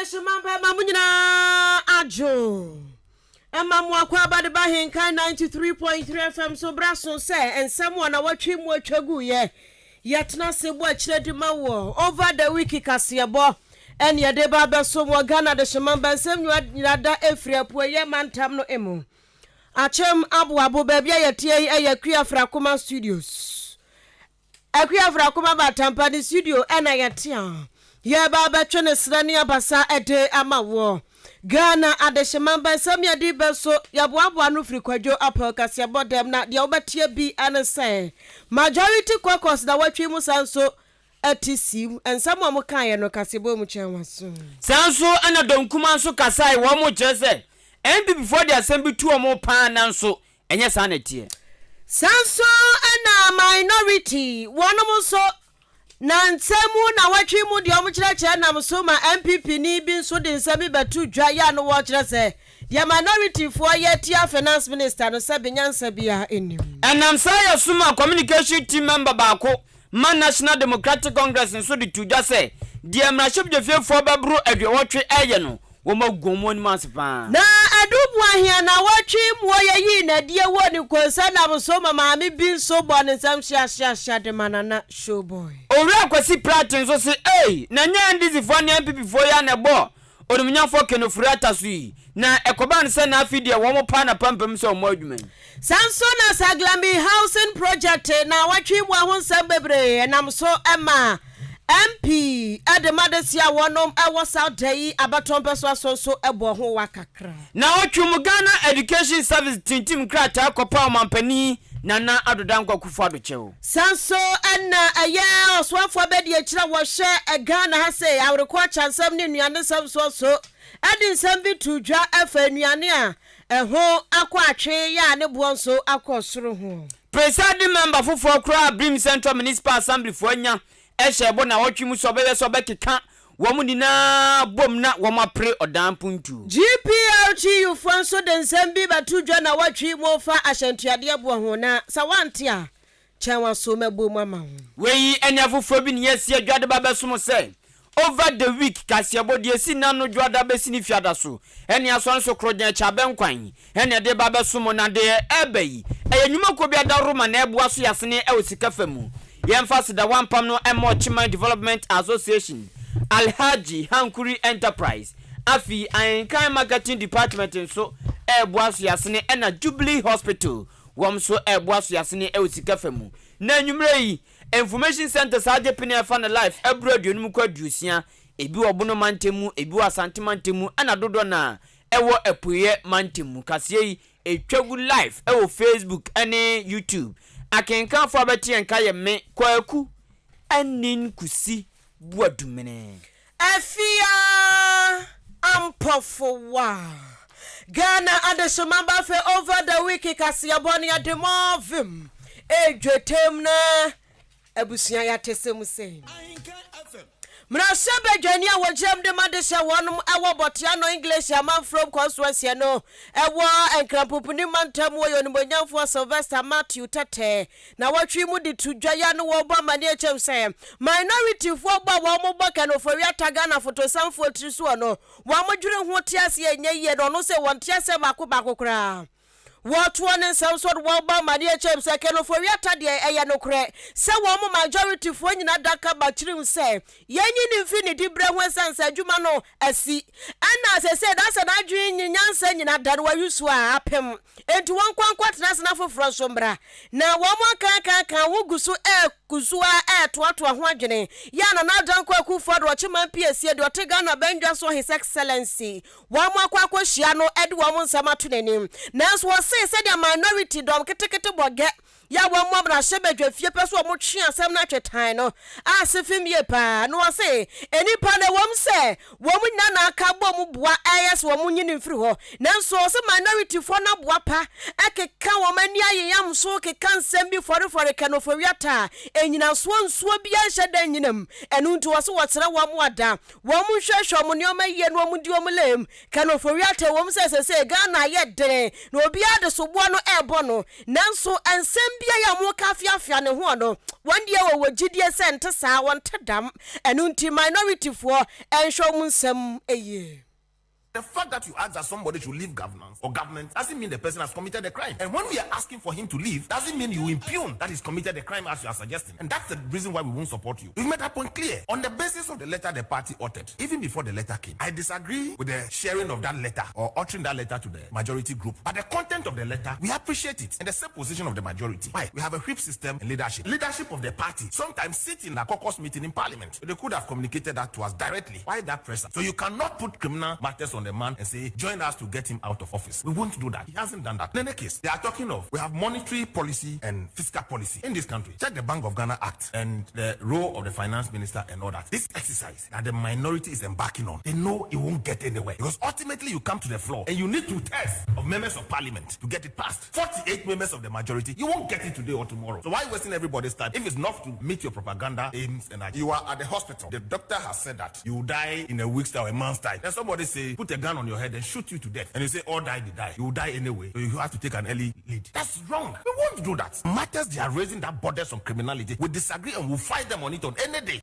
adehyema bɛma mo nyinaa adwo. Ɛma mo akwaaba de ba Henkan 93.3 FM so bra so sɛ nsɛm a nawɔtwe mu atwa guiɛ yɛtena ase bɔ akyire de ma woɔ over the week kaseɛbɔ ɛne yɛde ba abɛsom wɔ Ghana adehyema mba nsɛm nyina da ɛfiri apueɛ mantam no mu Akyem Aboabo baabi a yɛteɛ yi ɛyɛ Akua Frakoma Studios. Akua Afrakoma ba Tampa ne studio ɛna yɛte a yɛreba abɛtwe ne serɛ ne abasa de ama woɔ. Ghana adehyema mba nsɛm yɛde bɛ so yɛboaboa ano firi Kwadwo Apel kaseɛbɔ dɛm na deɛ wobɛteɛ bi ne sɛ Majority Caucus na wɔatwi mu saa nso te siim nsɛm a wɔkaeɛ no kaseɛbɔ mu kyɛn waso. Saa nso na dɔm kumaa nso kasae, wɔn kyerɛ sɛ NPP foɔ de asɛm bi to wɔn paa nanso Ɛnyɛ saa na ɛteɛ. Saa nso na minority wɔnom nso na nsɛm mu nawɔtwe mu deɛ wɔkyerɛkyerɛ nam so ma NPP ni bi nso de nsɛm bi bɛto dwa yɛ a no wɔkyerɛ sɛ deɛ minority foɔ yɛ tia finance minister no sɛbe nyansa biara nnim. Ɛnam saa yɛ so ma communication team member baako ma National Democratic Congress nso de too dwa sɛ deɛ mmarahyɛbdwafiefoɔ bɛboro aduɔwɔtwe reyɛ no, wɔagu wɔn anim ase pa ara. Na Adu Boahia nawɔtwe mmuo yɛyii no adie wɔ ne konsa nam so ma maame bi nso bɔɔ ne nsam hyeahyeahyea de ma Nana Showboy. Owura Kwasi Pratt nso se, Ei, na ɛnyɛ NDC foɔ ne NPP foɔ yi ara na ɛbɔɔ Onimnyafo Ken Ofori-Atta so yi, na ɛkɔbaa no sɛ na afei deɛ wɔn paa n'apampam sɛ ɔmmɔ adwuma yi. Saa nso na Saglemi Housing Project naawɔtwe mu ho nsɛm bebree nam so ma MP de ma de sia wɔnom wɔ South Dayi abatoɔ mpɛsoa so nso bɔɔ ho wa kakra. Naawɔtwe mu Ghana Education Service tintim nkrataa kɔpaa Ɔmanpanin Nana Addo Dankwa Akufo-Addo kyɛw. Saa nso na ɛyɛ ɔsoafoɔ abadiakyire a wɔhwɛ Ghana ha sei awerekoɔ akyansɛm ne nnuane nsɛm soɔ so de nsɛm bi too dwa fa nnuane a ɛho akɔ atwee yɛ a ne boɔ nso akɔ soro ho. Presiding member foforɔ koraa a Birim Central Municipal Assembly foɔ anya hyɛɛ bɔ naawɔtwe mu sɛ ɔbɛyɛ sɛ ɔbɛkeka wɔn nyinaa bom na wɔapere ɔdan mpuntuo. GPRTU foɔ nso de nsɛm bi bɛto dwa naawɔtwe mu fa ahyɛntuadeɛ boɔ ho na sɛ woante a Kyɛn w'aso mɛbɔ mu ama wo. Wei ne afoforɔ bi ne yɛasi adwa de ba bɛsom sɛ Over the week kaseɛbɔ deɛ ɛsi nnano dwoada bɛsi ne fiada so ɛne asɔre so korɔgyen ɛkyɛ abɛnkwan ɛne ɛde ba bɛsom na deɛ ɛreba yi ɛyɛ nnwumakuo bi adaworoma na ɛboa so yɛasene ɛwɔ sika fa mu yɛmfa aseda wampam no ɛmmɔ Ɔkyeman Development Association Alhaji Hankuri Enterprise afei Ahenkan Marketing Department nso ɛreboa so yɛasene ɛna Jubilee Hospital Wɔn nso reboa so yɛasene wɔ sika fa mu. Na anwummerɛ yi, Information Centre saa gye pene a ɛfa ne life aburu aduonum kɔ aduosia, ebi wɔ Bono mantam mu, ebi wɔ Asante mantam mu ɛna dodoɔ no ara ɛwɔ Apueɛ mantam mu. Kaseɛ yi ɛtwa gu live ɛwɔ Facebook ɛne YouTube. Akenkanfoɔ a bɛte yɛn nka yɛ me, Kwaku Anin Kusi Boadumene. Afia Ampofowaa, Ghana adehyema ba fɛ over the week kaseɛbɔ ne ade more vim edwetem na abusua yɛate sɛ mu sei. Mmarahyɛ badwani a wɔgyam de ma de hyɛ wɔnom ɛwɔ Bɔteano English Amanfrom constituency no ɛwɔ Nkrampopini mantam wɔ yɛ onimonyamfoɔ Sylvester Matthew Tɛtɛ Nawɔtwe yi mu de to dwa yi a na wɔrebɔ amaneɛ kyɛm sɛ minority foɔ bɔ a wɔn bɔ Ken Ofori Atta Ghana fotosanfoɔ tiri soɔ no wɔn dwene ho te aseɛ nyɛ yie na ɔno sɛ wɔn te aseɛ baako baako koraa. Wɔtoɔ ne nsɛm so de wɔrebɔ amaneɛ kyɛm sɛ Ken Ofori Atta deɛ ɛyɛ nokorɛ sɛ wɔn majority foɔ nyina da ka ba kyirim sɛ yɛnyi no mfiri ne diberɛ ho ɛsiane sɛ adwuma no asi ɛna sɛsei na sɛ n'adwene nye nyansa nyina da no wayusu a apem Enti wɔnkɔ nkɔtena ase na afoforɔ nso mmra. Na wɔn akaakaaka ho gu so regu so ara retoatoa ho adwene. Yɛ a Nana Dankwa Akufo-Addo Ɔkyeman Piesie deɛ ɔte Ghana Bɛndwa soɔ His Excellency wɔn akɔ akɔhyia no de wɔn nsɛm ato n'anim. Nanso ɔse sɛdeɛ minority dɔm ketekete bɔ gɛ yɛ a wɔmmɔ mmarahyɛbadwafie pɛ sɛ wɔtwe asɛm no atwetan no ase fem yie paa na wɔse nnipa no ɛwom sɛ wɔn nyina na aka bɔ mu boa ɛyɛ sɛ wɔn nyi no mfiri hɔ nanso ɔse minorityfoɔ no aboa pa ɛkeka wɔn ani ayeyam so keka nsɛm bi fɔrefɔre kɛnofɔwiata a ɛnyinasoɔ nsuo biara nhyɛ da nnyina mu ɛno nti wɔse wɔsrɛ wɔn ada wɔn nhwɛhwɛ wɔn nneɛma yie na wɔn di wɔn lem kɛnofɔwiata ɛwom sɛ sɛsɛ Ghana ayɛ dene na obiara de soboɔ no ɛrebɔ no Nanso nsɛm biara a wɔka afiafia ne hoɔ no, wɔn deɛ wɔwɔ gyidie sɛ nte saa, wɔnte dam. Ɛno nti minority foɔ nhwɛ wɔn nsɛm yie. The fact that you ask that somebody should leave governance or government doesn't mean the person has committed a crime. And when we are asking for him to leave, doesn't mean you impugn that he's committed a crime as you are suggesting. And that's the reason why we won't support you. We've made that point clear. On the basis of the letter the party authored, even before the letter came, I disagree with the sharing of that letter or authoring that letter to the majority group. But the content of the letter, we appreciate it. And the same position of the majority. Why? We have a whip system and leadership. Leadership of the party sometimes sit in a caucus meeting in parliament. They could have communicated that to us directly. Why that pressure? So you cannot put criminal matters on the man and say, join us to get him out of office. We won't do that. He hasn't done that. In any case, they are talking of we have monetary policy and fiscal policy in this country. Check the Bank of Ghana Act and the role of the finance minister and all that. This exercise that the minority is embarking on, they know it won't get anywhere because ultimately you come to the floor and you need to test of members of parliament to get it passed. 48 members of the majority, you won't get it today or tomorrow. So why wasting everybody's time if it's not to meet your propaganda aims and you are at the hospital. The doctor has said that you will die in a week's time or a month's time. Then somebody say, put a gun on your head and shoot you to death. And you say, all die, they die. You will die anyway. So you have to take an early lead. That's wrong. We won't do that. Matters they are raising that borders on criminality. We disagree and we'll fight them on it on any day.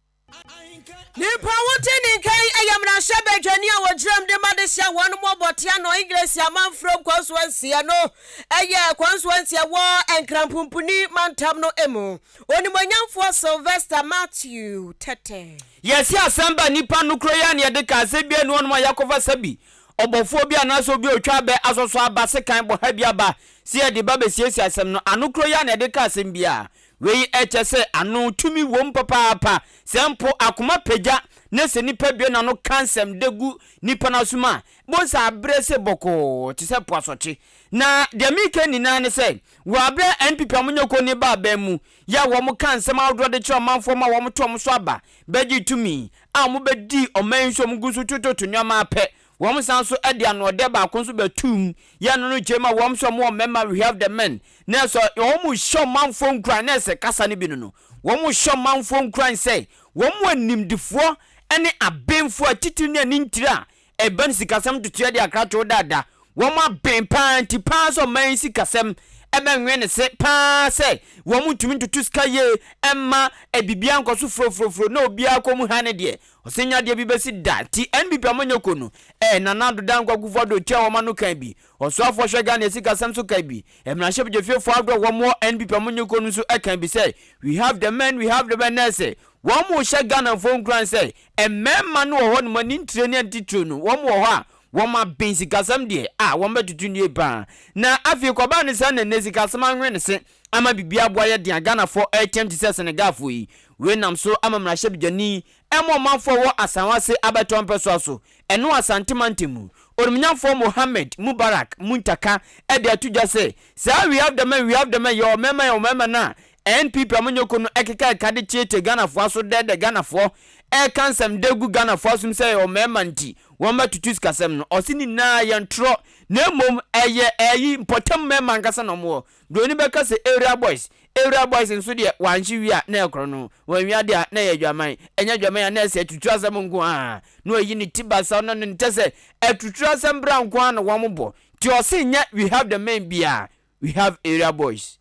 Nipa a wote ne nka yi yɛ mmarahyɛbadwani a wɔgyinam de ma de hyɛ wɔn mmɔbɔte ano Engiresi amanfrom kwansoansia no yɛ kwansoansia wɔ Nkranpumpuni mantam no mu. Onimuonyamfoɔ Sylvester Matthew Tetteh. Yɛse asɛm ba nnipa nokoro yi a na yɛde ka asɛm bi a ɛni hɔnom a yɛakɔfa sa bi, ɔbɔfoɔ bi anaasɛ obi a ɔtwa abɛ asɔsɔ aba sekan bɔ ha bi aba sɛ yɛde ba bɛsiesie asɛm no, anokoro yi a na yɛde ka asɛm biara. Wei kyerɛ sɛ ano tumi wom papaapa. Sɛ mpo akoma pagya na sɛ nipa bue n'ano ka nsɛm de gu nipa no asom a, bohu sɛ abrɛ se bɔkɔɔ te sɛ po asɔkye. Na deɛ mereka nyinaa ne sɛ, wɔ aberɛ a NPP amanyɔkuo no reba aban mu yi a wɔka nsɛm ahodoɔ de kyerɛ ɔmanfoɔ ma wɔto wɔn so aba bɛgyee tumi a wɔbɛdii ɔman yi so a wɔgu so tototo nneɛma ara pɛ, Wɔn san nso de anoɔdɛ baako nso bɛtoom, yɛ no no kyerɛ mu a wɔn nso wɔn wɔ mmarima we have the men, na ɛsɛ wɔn hyɛ ɔmanfoɔ nkuran na ɛsɛ kasa no bi no no, wɔn hyɛ ɔmanfoɔ nkuran sɛ wɔn wɔ nimdefoɔ ne abenfoɔ atitiri ne anintire a ɛba no sikasɛm ntotoeɛ de akratoɔ dada, wɔn aben paa nti paa sɛ ɔman yi sikasɛm ɛbɛnwe ne se paa sɛ wɔn ntumi ntoto sika yie ɛmma biribiara nkɔ so furofurofuro na obiara kɔ mu ha ne deɛ Ɔsɛ nya deɛ bi bɛsi da nti NPP amanyɔkuo no eh Nana Addo Dankwa Akufo Addo tua wɔn ano kan bi, Ɔsoafoɔ hwɛ Ghana asikasɛm so kan bi, Mmarahyɛbadwafiefoɔ ahodoɔ a wɔn wɔ NPP amanyɔkuo no nso kan bi sɛ we have the men, we have the men na ɛsɛ wɔn rehyɛ Ghanafoɔ nkuran sɛ mmarima no wɔ hɔ nom ani ntire ne atitire no wɔn wɔ hɔ a wɔn aben sikasɛm deɛ a wɔn bɛtoto nie paa na afei kɔbaa no saa na nnɛ sikasɛm anwene ne se ama biribi aboa yɛ den a Ghanafoɔ reteam te sɛ Senegalfoɔ yi. Wei nam so ama mmarahyɛbdwani ɛma ɔmanfoɔ a ɛwɔ Asanwase abɛtoa mpɛsoa so, ɛno Asante mantam mu, Onimnyamfoɔ Mohammed Mubarak Muntaka de ato dwa sɛ, saa We have the men, we have the men, yɛwɔ mmarima, yɛwɔ mmarima no a NPP amanyɔkuo no ɛkeka ɛka de tietie Ghanafoɔ aso dɛɛdɛ Ghanafoɔ ɛka nsɛm de gu Ghanafoɔ asom sɛ yɛwɔ mmarima nti wɔn bɛtoto sikasɛm no. Ɔse ne nyinaa yɛ ntorɔ na mmom ɛyɛ ɛyi mpɔtam mmarima ankasa na wɔwɔ Broni bɛka sɛ area boys, area boys nso deɛ wanhye wie a na ɛkorɔ no, wanwia deɛ a na ɛyɛ adwaman, ɛnyɛ adwaman a na ɛsɛ atutu asɛm nko ara, na wayi ne ti basaw na ne kyɛ sɛ atuturu asɛm bra nko ara na wɔn bɔ, nti ɔse nyɛ we have the men biara, we have area boys.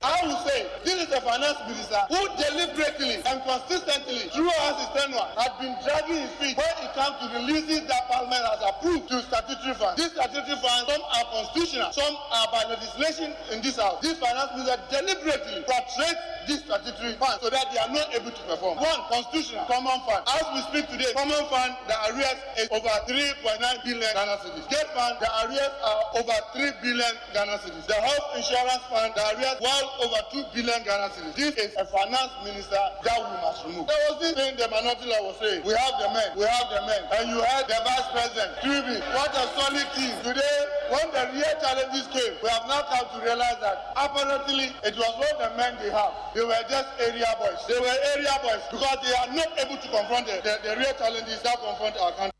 I will say this is a finance minister who deliberately and consistently throughout his tenure had been dragging his feet when it comes to releases that parliament has approved to statutory funds. These statutory funds, some are constitutional, some are by legislation in this house. This finance minister deliberately frustrates these statutory funds so that they are not able to perform. One, constitutional, common fund. As we speak today, common fund, the arrears is over 3.9 billion Ghana cedis. Get fund, the arrears are over 3 billion Ghana cedis. The health insurance fund, the arrears well over 2 billion Ghana cedis. This is a finance minister that we must remove. There was this thing the minority was saying, we have the men, we have the men. And you heard the vice president, Tribi, what a solid team. Today, when the real challenges came, we have now come to realize that apparently it was not the men they have. They were just area boys. They were area boys because they are not able to confront the, the, the real challenges that confront our country.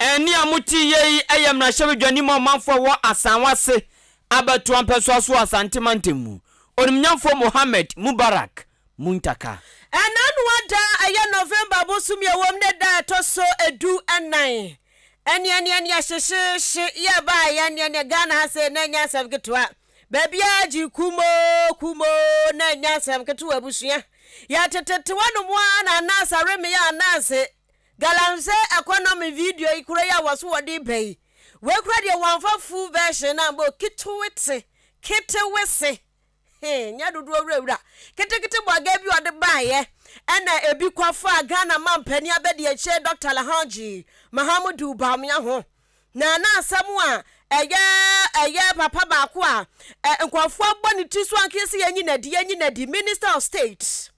Ɛnne a mote yei yɛ mmarahyɛbadwani ma ɔmanfoɔ a ɛwɔ Asanwase abatoɔ mpɛsoa so wɔ Asante mantam mu, Onimnyamfoɔ Mohammed Mubarak Muntaka. Ɛnanoa da a ɛyɛ November bosome a ɛwom ne da a ɛtɔ so du nnan. Ɛneɛ neɛ neɛ hyehyeehye yɛ baeɛ neɛ neɛ Ghana ha sei na ɛnyɛ asɛm ketewa. Baabiara gye kumoo kumoo na ɛnyɛ asɛm ketewa abusua. Yɛtetete hɔnom ara na nurse aremeyɛ a nurse galamsey economy video yi koro yi a wɔso wɔde ba yi. Wei kora deɛ wɔamfa full version no ambɔ ketewete ketewese he nyɛ dodoɔ wurawura ketekete bɔga bi ɔde baeɛ ɛna ebi kɔfaa Ghana mampanin abadiakyire Dr. Alhaji Mahamudu Bawumia ho. Na na asɛm a ɛyɛ ɛyɛ papa baako a ɛ nkurɔfoɔ abɔ ne ti so anka sɛ yɛnyi no adi yɛnyi no adi Minister of State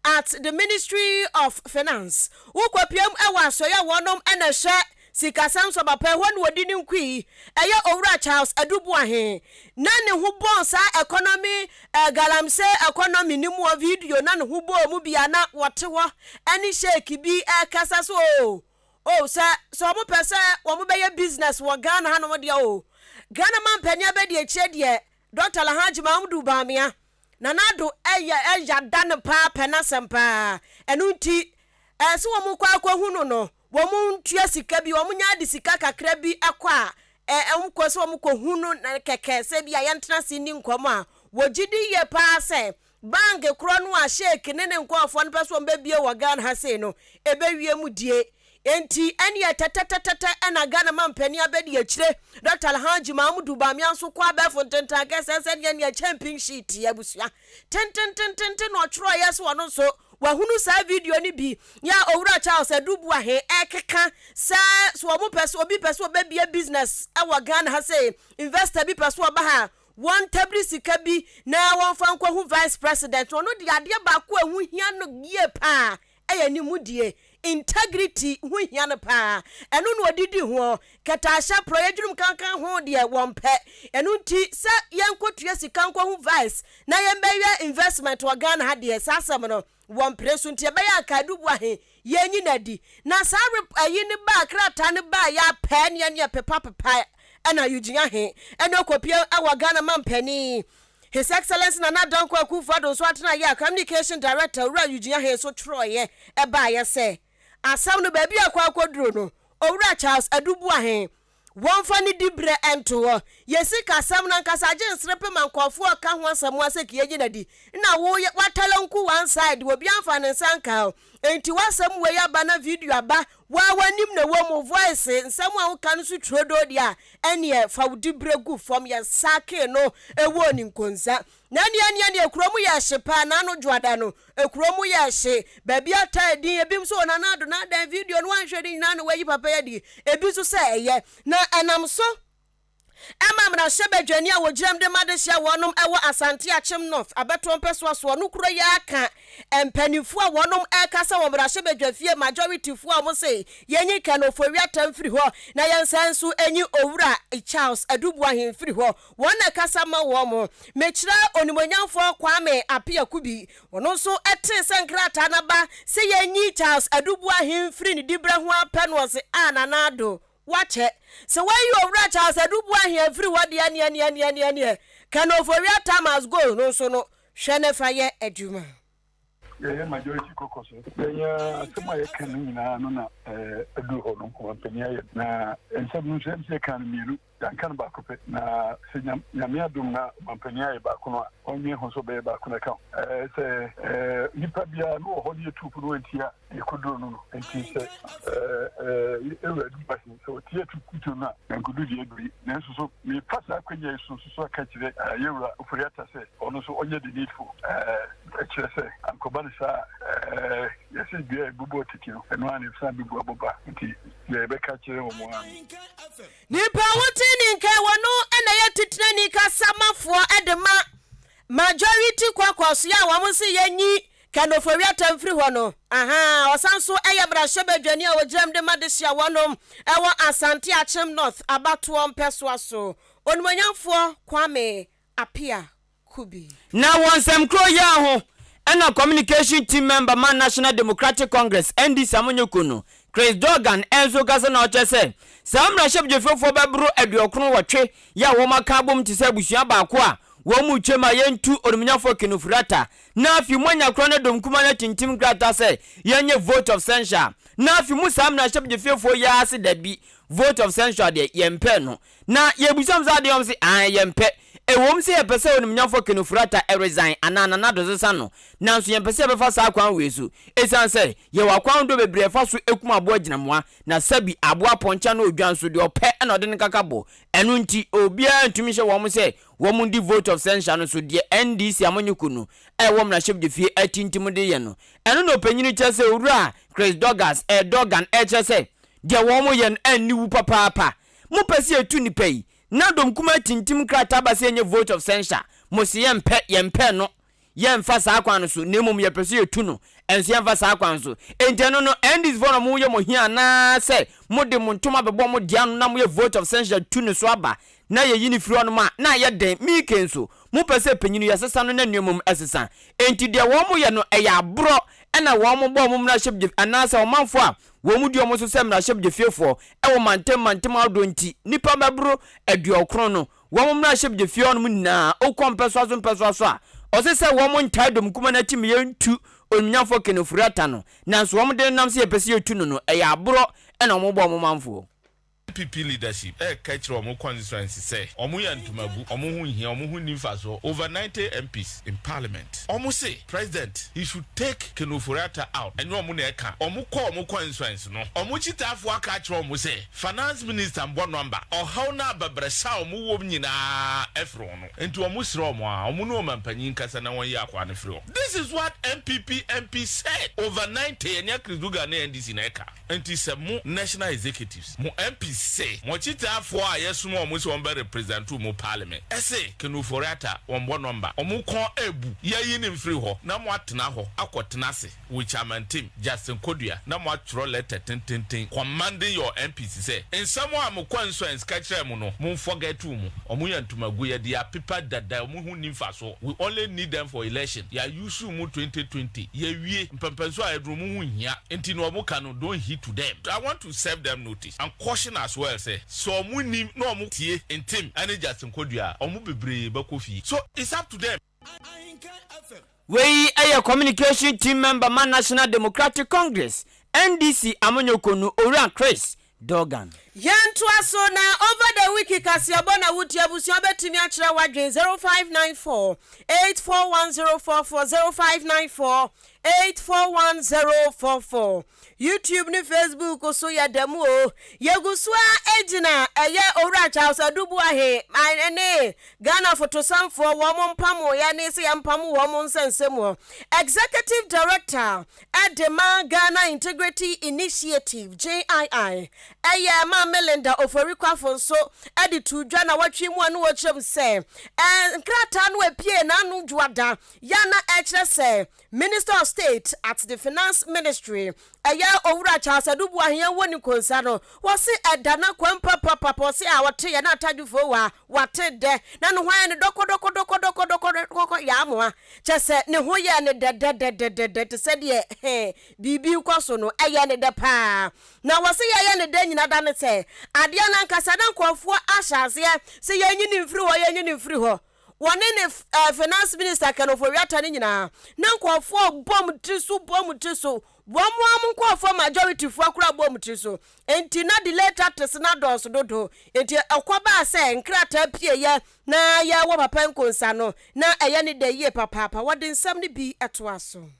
at the Ministry of Finance wokɔpiam wɔ asɔeɛ a wɔnom na ɛhwɛ sikasɛm so papa ɛhɔ na wɔdi ne nkui ɛyɛ Owura Charles Adu Boahen na ne ho bɔɔ saa economy eh, galamsey economy no mu wɔ video na ne ho bɔɔ mu bi a na wɔte hɔ ɛne sheik bi ɛkasa so o Oh sɛ sɛ wɔn pɛ sɛ wɔn bɛyɛ business wɔ Ghana hanom deɛ oh Ghana manpanin abɛdi akyire deɛ Doctor Alhaji Mahamudu Bawumia Nana Addo ɛyɛ ɛya da no paa pɛ n'asɛm paa ɛno nti ɛɛ sɛ wɔn kɔ akɔhu no no wɔn ntua sika bi wɔn nya de sika kakra bi ɛkɔ a ɛɛ wɔn kɔ sɛ wɔn kɔ hu no kɛkɛ sɛ bi a yɛntena ase nni nkɔmɔ a wɔgye di yie paa sɛ Bank korɔ no a Sheik ne ne nkorɔfoɔ no pɛ sɛ wɔbɛbue wɔ Ghana ha sei no, ɛbɛwie mu die. Enti ɛneɛ tɛtɛtɛtɛtɛ na Ghana mampanin abɛdi akyire, Dɔkta Alhaji Mahamudu Bawumia nso kɔ abɛɛfo ntentan kɛsɛɛ sɛ neɛ neɛ kyɛmping sheet abusua tententententen na ɔtwerɛeɛ sɛ ɔno nso wahunu saa video no bi yɛ a Owura Charles Adu Boahe ɛkeka sɛ sɛ wɔn pɛ sɛ obi pɛ sɛ ɔbɛbue business wɔ Ghana ha sei, investor bi pɛ sɛ ɔba ha a, Wɔntabiri sika bi na wɔmfa nkɔhu Vice President. Ɔno deɛ adeɛ baako a ɛho hia no yie pa ara yɛ ne mudie, integrity ho hia no pa ara. Ɛno na ɔde di ho. Kɛtɛahyɛ, porɔeɛ, dwurum kankan ho deɛ wɔmpɛ. Ɛno nti sɛ yɛnkɔtua sika nkɔhu Vice na yɛmmɛyɛ investment wɔ Ghana ha deɛ, saa asɛm no wɔmpere so. Nti ɛbɛyɛ anka Adu Boahe yɛnyi no adi. Na saa rep ayi no baa, krataa no baa yɛ a pɛɛ neɛ neɛ pepa pepa ɛna Eugene Ahe ɛna ɔkɔpie ɛwɔ Ghana mampanin His Excellency Nana Dankwa Akufo Addo nso atenaeɛ a Communication Director Owura Eugene Ahe nso twerɛeɛ ɛbaeɛ sɛ asɛm no baabi a akɔ akɔduro no Owura Charles Adu Boahen Wɔmfa ne diberɛ nto hɔ. Yɛ sikasɛm no ankasa agye nserepe ma nkurɔfoɔ reka ho asɛm a sɛ kiyɛ gyina di na wo yɛ w'atalanku one side obiara mfa ne nsa nka ho enti w'asɛm wei aba na video aba woa w'anim na ɛwɔ mu voice nsɛm a woka no so turodoo deɛ a ɛneɛ fa wo diberɛ gu fam yɛ sake no ɛwɔ ne nkonsa Na ɛneɛ ɛneɛ ɛneɛ kuro mu yɛ hye paa naano dwoada no kuro mu yɛ hye baabi ataa din ebi nso wɔ Nana Addo n'adan video no wanhwɛ ne nyinaa na wayi papa yi adi ebi nso sɛ ɛyɛ na ɛnam so ɛma mmarahyɛbadwani a wɔgyinam de ma dehyeɛ wɔnom ɛwɔ Asante Akyem North abɛtoɔ mpɛsoa soɔ no kuro yi aka mpanimfoɔ a wɔnom ɛkasa wɔ mmarahyɛbadwafie majority foɔ a wɔn se yɛnyi Ken Ofori-Atta mfiri hɔ na yɛnsan nso nyi Owura Charles Adu Boahen mfiri hɔ. Wɔn na ɛkasa ma wɔn. Mekyerɛ Onimuonyamfoɔ Kwame Appiah Kubi. Ɔno nso tee sɛ nkrataa no aba sɛ yɛnyi Charles Adu Boahen mfiri ne diberɛ ho ara pɛ na ɔse, Ah Nana Addo, woakyɛ. Sɛ woayi Owura Charles Adu Boahen afiri hɔ deɛ neɛ neɛ neɛ neɛ neɛ Ken Ofori-Atta must go no nso no, hwɛ na fa yɛ adwuma. Yɛyɛ majority caucus no, yɛn asɛm a yɛka no nyinaa no na aduru hɔ no, ɔmampanin ayɛ. Na nsɛm no nso, ɛm sɛ yɛkaa no mmienu, yɛanka no baako pɛ. Na sɛ Nyame adom na ɔmampanin ayɛ baako no a, ɔnnwen ho sɛ ɔbɛyɛ baako no aka ho. Sɛ nipa biara no wɔ hɔ no yɛtu fo no wantie a, yɛkɔduro no no. Nti sɛ Awurade ba Sɛ ɔtie atutuo no a, nankodu deɛ aduru yi. Nanso so mefa saa akwanya yi so nso so aka akyerɛ yɛn wura Ofori-Atta sɛ ɔno nso ɔnyɛ the needful? Ɛkyerɛ sɛ ankɔba no saa a, yɛse dua a ɛbobɔɔ tete no, ɛno ara na ɛsan bɛbu abɔ ba. Nti deɛ yɛbɛka akyerɛ wɔn ara no. Nipa a wote ne nka wɔ no na ɛyɛ titenani kasamafoɔ de ma Majority Caucus yi a wɔn se yɛnyi Ken Ofori-Atta mfiri hɔ no, ahaa, ɔsan nso yɛ mmarahyɛbadwani a ɔgyinam de ma dehye a wɔnom wɔ Asante Akyem North abatoɔ mpɛsoa so, Onimuonyamfoɔ Kwame Appiah Kubi. Na wɔ nsɛm koro yi ara ho na Communication Team Member ma National Democratic Congress, NDC, amanyɔkuo no, Chris Dorgan nso kasa na ɔkyerɛ sɛ saa mmarahyɛbadwafiefoɔ bɛboro 98 yi a wɔaka abom te sɛ abusua baako a wɔn mu kyɛm a yɛntu Onimuonyamfoɔ Ken Ofori-Atta Na afei moanya korɔ ne dom kumaa no atintim nkrataa sɛ yɛnyɛ vote of censure. Na afei mo saa mmarahyɛbadwafiefoɔ yi ara se dabi, vote of censure deɛ yɛmpɛ no. Na yɛbisa mo sɛ adeɛ wɔn se aane yɛmpɛ. Ɛwom sɛ yɛpɛ sɛ Onimnyafo Ken Ofori-Atta resign anaa Nana Addo sesa no, nanso yɛmpɛ sɛ yɛbɛfa saa kwan wei so. Esiane sɛ yɛwɔ akwan ahodoɔ bebree a yɛfa so kum aboa agyinamoa, na sɛbi aboa apɔnkye anaa odwan nso, deɛ ɔpɛ na ɔde no kaka bɔ. Ɛno nti, obiara ntumi nhyɛ wɔn sɛ wɔndi vote of censure no so, deɛ NDC amanyɔkuo no a ɛwɔ mmarahyɛbdwafie atintim de yɛ no. Ɛno na ɔpanyin no kyerɛ sɛ Owura Chris Douglas, eh, Dorgan rekyerɛ sɛ deɛ wɔyɛ no anni wu papaapa. Mopɛ sɛ yɛtu nnipa yi, na dɔm kumaa tintim nkrataa ba sɛ yɛnyɛ vote of censure, mose yɛmpɛ, yɛmpɛ no, yɛmfa saa kwan no so, na mmom yɛpɛ sɛ yɛtu no, nso yɛmfa saa kwan so. Enti ɛno no, NDC foɔ na moyɛ mo hia anaa sɛ mode mo ntoma bɛbɔ mo dea no na moyɛ vote of censure tu no so aba na yɛyi no firi hɔnom a, na ayɛ dɛn? Mike nso, mopɛ sɛ panyin no yɛsesa no na nneɛma mu sesa. Enti deɛ wɔyɛ no, ɛyɛ aborɔ na wɔbɔ wɔn mmarahyɛbdwa anaasɛ ɔmanfoɔ a wɔdi wɔn so sɛ mmarahyɛbdwafiefoɔ wɔ mantam mantam ahodoɔ nti, nnipa bɛboro aduɔkron no, wɔn mmarahyɛbdwafie hɔnom nyinaa, wokɔ mpɛsoa so mpɛsoa so a, ɔse sɛ wɔn ntae dɔm kuma no akyi ma yɛntu Onwunyafoɔ Ken Ofori-Atta no, nanso wɔn de no nam sɛ yɛpɛ sɛ yɛtu no no, ɛyɛ aborɔ na wɔbɔ wɔn manfoɔ. NPP leadership reka kyerɛ wɔn constituency sɛ wɔn yɛ ntomagu, wɔn ho nhia, wɔn ho nni mfasoɔ, over 90 MPs in parliament. Wɔn se president he should take Ken Ofori-Atta out, ɛnyɛ wɔn na ɛka, wɔn kɔ wɔn constituency no, wɔn kyitaafoɔ aka akyerɛ wɔn sɛ finance minister mbɔ number, ɔhaw no abɛbrɛsɛ a wɔn wɔ mu nyinaa ɛfiri wɔn, nti wɔn srɛ wɔn a wɔn ne ɔmanpanyin nkasa na wɔn yi akoa no firi hɔ. This is what NPP MP said, over 90, ɛnyɛ Chris Duga ne NDC na ɛka. Enti sɛ mo National Executives, mo MPs se mo akyitaafoɔ a yɛsoma wɔn sɛ wɔn bɛ represent mo parliament se Ken Ofori-Atta wɔn bɔ number, wɔn kɔn abu, yɛyi no mfiri hɔ na mo atena hɔ akɔ tena ase with Chairman Tim, Justin Kodua na mo atwerɛ letter tententen commanding your MPs sɛ nsɛm a mo constituents ka kyerɛɛ mo no mo nforget mo, wɔn yɛ ntomago yɛde apepa dada wɔn ho nni mfasoɔ, we only need them for election, yɛ use mo 2020 yɛawie, mpɛmpɛnsoɔ a yɛduru mo ho nhia. Nti na ɔmo ka no don't heed to them. I want to serve them notice and caution as well sɛ, sɛ ɔmo nim na ɔmo tie Ntim ɛne Justin Kodua a, ɔmo bebree bɛkɔ fie. So it's up to them. Wei yɛ Communication Team Member ma National Democratic Congress, NDC, amanyɔkuo no, Owura Chris Dorgan. Yɛntoa so na over the week kaseɛbɔ na wotie abusua bɛtumi akyerɛ w'adwene 0594 841044 0594 841044 YouTube ne Facebook so yɛda mu o. Yɛgu so ara gyina ɛyɛ Owura Charles Adu Boahe ne Ghana fotosanfoɔ wɔn mpamoeɛ ne sɛ yɛmpamo wɔn nsɛnsɛmuo. Executive Director de ma Ghana Integrity Initiative, GII, ɛyɛ Maame Linda Ofori-Kwafo nso de too dwa nawɔtwe mu a na ɔkyerɛ mu sɛ nkrataa no apue n'ano dwoada yɛ a na ɛkyerɛ sɛ Minister of State at the Finance Ministry, ɛyɛ Owura Charles Adu Boahen wɔ ne nkonsa no, wɔse ɛda n'akwam papapapa, ɔse a ɔte yɛ na atadwofoɔ wa, wate dɛ, na ne ho ayɛ no dɔkɔdɔkɔdɔkɔdɔkɔdɔkɔdɔkɔ yɛ amoa, kyɛ sɛ ne ho yɛɛ no dɛdɛdɛdɛdɛdɛ te sɛ deɛ he biribi rekɔ so no, ɛyɛɛ no dɛ paa. Na wɔse yɛyɛ no dɛ nyina da ne sɛ, adeɛ no ankasa na nkurɔfoɔ ahyɛ aseɛ sɛ yɛnyi no mfiri hɔ, yɛnyi no mfiri hɔ. Wɔne ne eh, finance minister Ken Ofori-Atta no nyinaa, na nkurɔfoɔ bɔ wɔn tiri so bɔ wɔn tiri so. Wɔn ara wɔn nkurɔfoɔ majority foɔ koraa bɔ wɔn tiri so. Enti na delay tactics no adɔɔso dodo. Enti ɛkɔbaa sɛ nkrataa pieeɛ na yɛwɔ Papa Nkonsa no, na ɛyɛ ne dɛ yie papaapa. Wɔde nsɛm no bi toa so.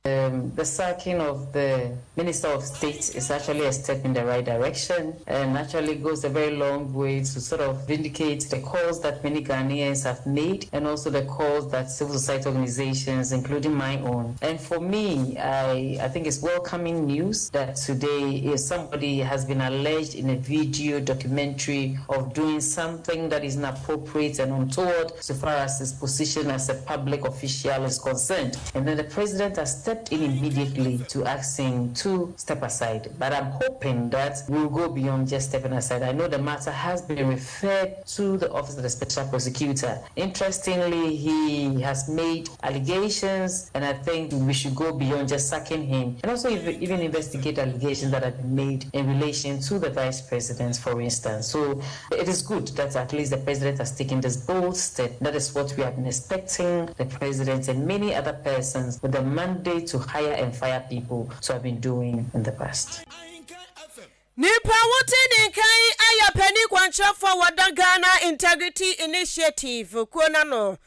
Um, the sacking of the Minister of State is actually a step in the right direction and actually goes a very long way to sort of vindicate the calls that many Ghanaians have made and also the calls that civil society organizations, including my own. And for me, I, I think it's welcoming news that today if somebody has been alleged in a video documentary of doing something that is inappropriate and untoward so far as his position as a public official is concerned. And then the president has stepped in immediately to ask him to step aside. But I'm hoping that we'll go beyond just stepping aside. I know the matter has been referred to the Office of the Special Prosecutor. Interestingly, he has made allegations, and I think we should go beyond just sacking him and also even investigate allegations that have been made in relation to the vice president, for instance. So it is good that at least the president has taken this bold step. That is what we have been expecting the president and many other persons with the mandate to hire and fire people to have been doing in the past. Nipa a wote ne nka yi yɛ panin kwankyerɛ. Kwankyerɛfoɔ a wɔda Ghana Integrity Initiative kuo no ano,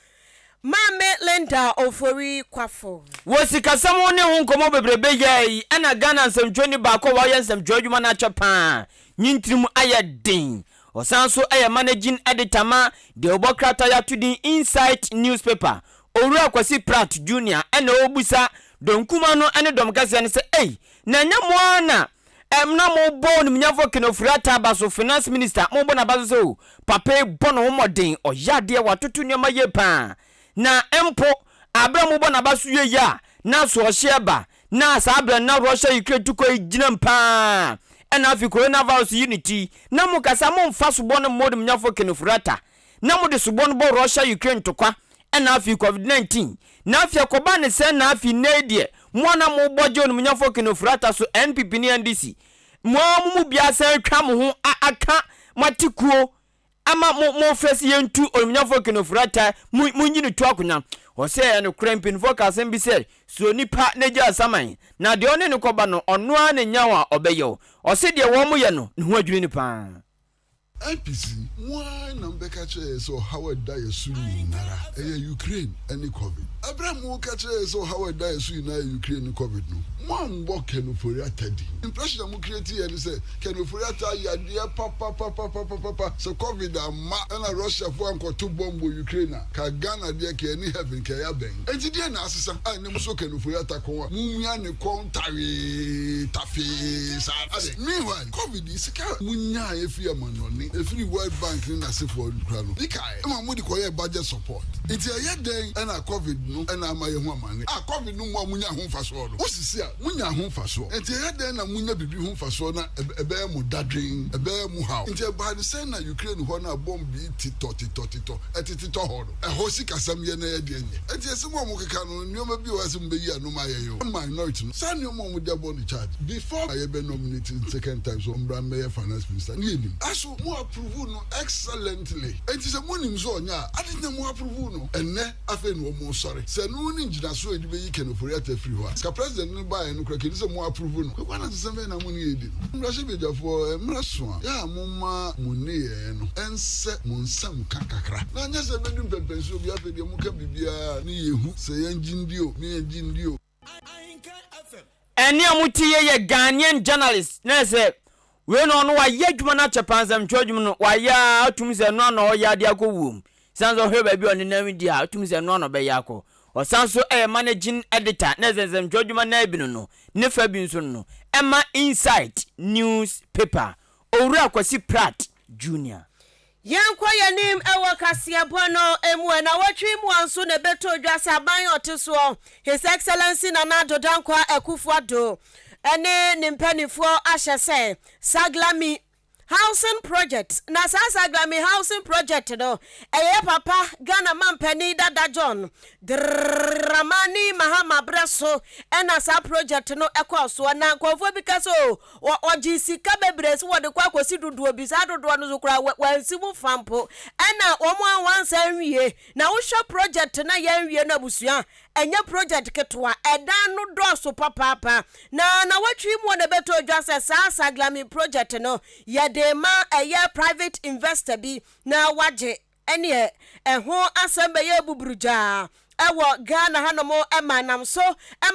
Maame Linda Ofori Kwafo. Wɔ sikasɛm ho ne ho nkɔmmɔ bebrebe yɛɛ yi ɛna Ghana nsɛmtwerɛni baako a wayɛ nsɛmtwerɛ adwuma no akyɛ paa ne ntirim ayɛ den. Ɔsan nso yɛ Managing Editor ma deɛ wɔbɔ krataa yi ato din Insight Newspaper. Owura Kwasi Pratt Junior ɛna ɔrebisa dɔm kumaa no ne dɔm kɛseɛ no sɛ ei na ɛnyɛ mo ara na Ɛm na mo bɔ onimnyafo Ken Ofori-Atta aba so, finance minister, mo bɔ n'aba so sɛ o, papa yi bɔ ne ho mmɔden, ɔyɛ adeɛ, watoto nneɛma yie paa. Na mpo, aberɛ a mo bɔ n'aba so wie yi a, na asoɔhyeɛ ba, na saa berɛ no na Russia-Ukraine tukɔ yi gyinam paa, ɛna afei coronavirus yi ne ti, na mo kasa mo mfa sobɔ no mmɔ onimnyafo Ken Ofori-Atta, na mo de sobɔ no bɔ Russia-Ukraine ntokwa, ɛna afei covid 19, na afei ɛkɔba ne sɛn na afei nnɛ yi deɛ mo a na mo bɔ gye onimnyafo Ken Ofori-Atta so NPP ne NDC mo ara mo mu biara san atwa mo ho a aka mo ate kuo ama mo mo frɛ sɛ yɛntu onimnyafo Ken Ofori-Atta mo mo nyi no tu akonya. Ɔsɛ ɛyɛ nokorɛ mpanyinfoɔ ka asɛm bi sɛ suro nipa na gya asaman na deɛ ɔne no kɔba no ɔno ara na nya wo a ɔbɛyɛ wo. Ɔse deɛ wɔn yɛ no ne ho adwiri no paa. NPC, Mo ara na mobɛka kyerɛ yɛn sɛ ɔhaw a ɛda yɛn so nyinara ɛyɛ Ukraine ne Covid. Ɛberɛ a moreka kyerɛ yɛn sɛ ɔhaw a ɛda yɛn so nyinaa yɛ Ukraine ne Covid no, moammɔ Ken Ofori-Atta din. Impression a mo create yɛ ne sɛ Ken Ofori-Atta ayɛ adeɛ papapapapapapa, sɛ Covid amma ɛna Russiafoɔ ankɔto bomb wɔ Ukraine a, ka Ghana deɛ ka yɛne heaven ka yɛabɛn. Enti deɛn na asesa a ɛnnɛ mosɔ Ken Ofori-Atta kɔn a momia ne kɔn tawee tafee saa? Adɛn? Meanwhile, Covid yi, sika a munyae fii amannɔne, efiri World Bank ne n'asefoɔ koraa no, bi kae ma mode kɔyɛɛ budget support. Nti ɛyɛ dɛn na Covid no na ama yɛahu amane? A Covid no mmoa a munyaa ho mfasoɔ no, wosisi a, munyaa ho mfasoɔ. Nti ɛyɛ dɛn na munya biribi ho mfasoɔ na ɛbɛyɛ mo dadwen, ɛbɛyɛ mo haw? Nti ɛbaa no sɛn na Ukraine hɔ no a bomb yi tetɔ tetɔ tetɔ ɛtetetɔ hɔ no, ɛhɔ sikasɛm yɛ na ɛyɛ deɛ nyɛ? Nti ɛsɛm a wɔkeka no, nneɛma bi wɔ hɔ a ɛsɛ mobɛyi ano ma ayɛ yɛ o. Minority no, saa nneɛma a wɔde abɔ no charge before a yɛbɛ nominate no second time sɛ ɔmmra mmɛyɛ finance minister no yɛnim. Aso mo approve no excellently? Enti sɛ monim sɛ ɔnyɛ a, adɛn nti na mo approve no? Ɛnnɛ afei na wɔresɔre. Sɛ ɛno ne ngyinasoɔ a yɛde bɛyi Ken Ofori-Atta afiri hɔ a, ka president no baeɛ no koraa kɛni sɛ mo approve no. Kwaku anansesɛm bɛn na mo ne yɛn redi no? Mmarahyɛbadwafoɔ, mmerɛ so a, yɛ a momma mo nneyɛɛ no nsɛ mo nsam ka kakra. Na anyɛ sɛ ɛbɛdu mpɛmpɛnsoɔ bi afei deɛ moka biribiara ne yɛhu sɛ yɛngye ndi o, ne yɛngye ndi o. Ɛnne a mote yɛ yɛ Ghanaian journalist na sɛ wei no ɔno wayɛ adwuma no akyɛ paa nsɛmtwerɛ adwuma no wayɛ a atum sɛ ɛno ana ɔyɛ ade akɔ wuom san sɛ ɔhwɛ baabi a ɔnenam di a atum sɛ ɛno ana ɔbɛyɛ akɔ ɔsan so ɛyɛ managing editor na sɛ nsɛmtwerɛ adwuma no bi no no ne fa bi nso no ɛma Insight newspaper Owura Kwasi Pratt Junior. Yɛnkɔ yɛn anim wɔ kaseɛbɔ no mu ɛ. Nawɔtwe yi mua nso na ɛbɛtɔ dwa sɛ aban a ɔte soɔ, His Excellency Nana Addo Dankwa Akuffo Addo ne ne mpaninfoɔ ahyɛ sɛ Saglami Housing Project, na saa Saglami Housing Project no, ɛyɛ papa Ghana mampanin dada John Dramani Mahama berɛ so na saa project no kɔɔ soɔ. Na nkurɔfoɔ bi ka sɛ o, Wɔ wɔgyee sika bebree sɛ wɔde kɔ akɔsi dodoɔ bi, saa dodoɔ no nso koraa wɔ wɔansi mu fa mpo. Ɛna wɔn a wɔansan anwie. Na wohwɛ project no a yɛanwie no abusua, ɛnyɛ project ketewa, ɛdan no dɔɔso papaapa. Na nawɔtwe yi mu na ɛbɛtɔ dwa sɛ saa Saglami project no, yɛde rema ɛyɛ private investor bi na wagye. Ɛneɛ ɛho asɛm bɛyɛ buburugyaa wɔ Ghana hanom ma ɛnam so